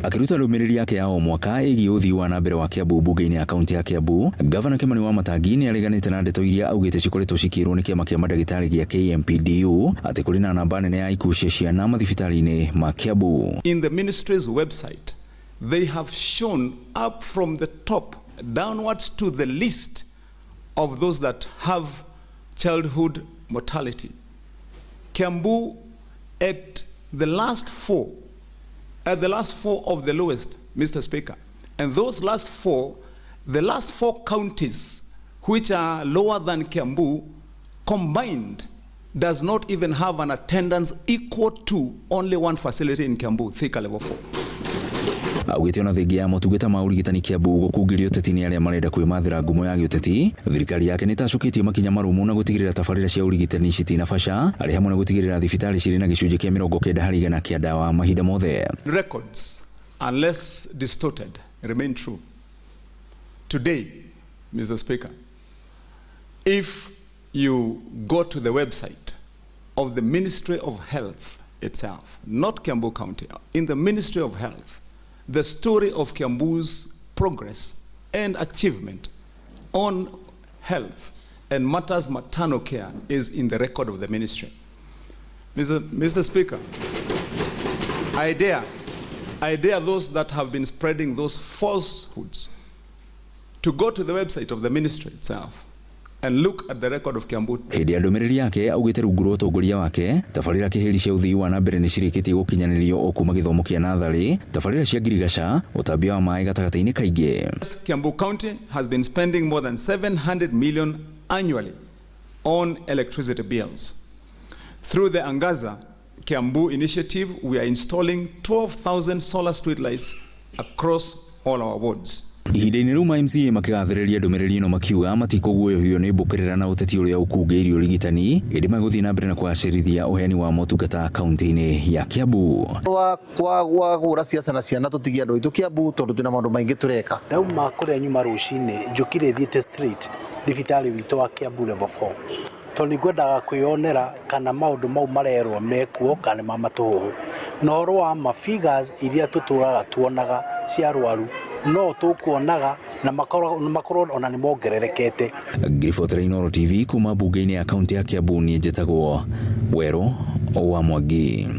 Akĩruta ndũmĩrĩri yake ya o mwaka ĩgiĩ ũthii wa na mbere wa Kiambu mbunge-inĩ ya kaunti ya Kiambu, Gavana Kimani Wamatangi nĩ areganĩte na ndeto iria augĩte cikoretwo cikĩrwo nĩ kĩama kĩa mandagĩtarĩ gĩa KMPDU atĩ kũrĩ na namba nene ya ikuũ cia ciana mathibitarĩ-inĩ ma Kiambu. In the ministry's website, they have shown up from the top downwards to the list of those that have childhood mortality. Kiambu at the last four, at the last four of the lowest, Mr. Speaker. And those last four, the last four counties which are lower than Kiambu combined does not even have an attendance equal to only one facility in Kiambu, Thika Level 4. Augĩte ona thengia ya motungata ma ũrigitani Kiambu gũkungĩrio ũteti nĩ arĩa marenda kwĩmathĩra ngumo ya gĩũteti, thirikari yake nĩ ĩtacũkĩtie makinya marũmu na gũtigĩrĩra tabarĩra cia ũrigitani citinabaca arĩ hamwe na gũtigĩrĩra thibitarĩ cirĩ na gĩcunjĩ kĩa 90% kĩa ndawa mahinda mothe. Records, unless distorted, remain true. Today, Mr. Speaker, if you go to the website of the Ministry of Health itself, not Kiambu County, in the Ministry of Health, the story of Kiambu's progress and achievement on health and matters maternal care is in the record of the ministry. Mr. Speaker, I dare those that have been spreading those falsehoods to go to the website of the ministry itself and look at the record of Kiambu. Hĩndĩ ya ndũmĩrĩri yake augĩte rungu rwa ũtongoria wake tabarĩra kĩhĩri cia ũthii wa na mbere nĩ cirĩkĩtie gũkinyanĩrio o kuma gĩthomo kĩa natharĩ, tabarĩra cia ngirigaca, ũtambia wa maĩ gatagatĩ-inĩ kaingĩ. Kiambu County has been spending more than 700 million annually on electricity bills. Through the Angaza Kiambu initiative, we are installing 12,000 solar streetlights across all our wards. Ihinda-inĩ rĩu ma MCA makĩgathĩrĩria ndũmĩrĩri ĩno makiuga matikũguoyohio nĩ mbũkĩrĩra na ũteti ũrĩa ũkungĩirie ũrigitani, ĩndĩ megũthiĩ na mbere na kũgacĩrithia ũheani wa motungata kaunti-inĩ ya Kiambu. Wa gũra ciaca na ciana tũtigie andũ aitũ Kiambu tondũ twĩna maũndũ maingĩ tũreka. Ndauma kũrĩa nyuma rũcinĩ njũkire thiĩte straight thibitarĩ witũ wa Kiambu Level 4 tondũ nĩngwendaga kwĩyonera kana maũndũ mau marerwo mekuo kana nĩ ma matũhũhũ. Na ũhoro wa ma figures iria tũtũraga tuonaga cia arwaru no tũkuonaga na makorwo ona nĩ mongererekete. Ngĩribotera Inooro TV kuma mbunge-inĩ ya kaunti ya Kiambu, niĩ njĩtagwo Werũ wa Mwangi.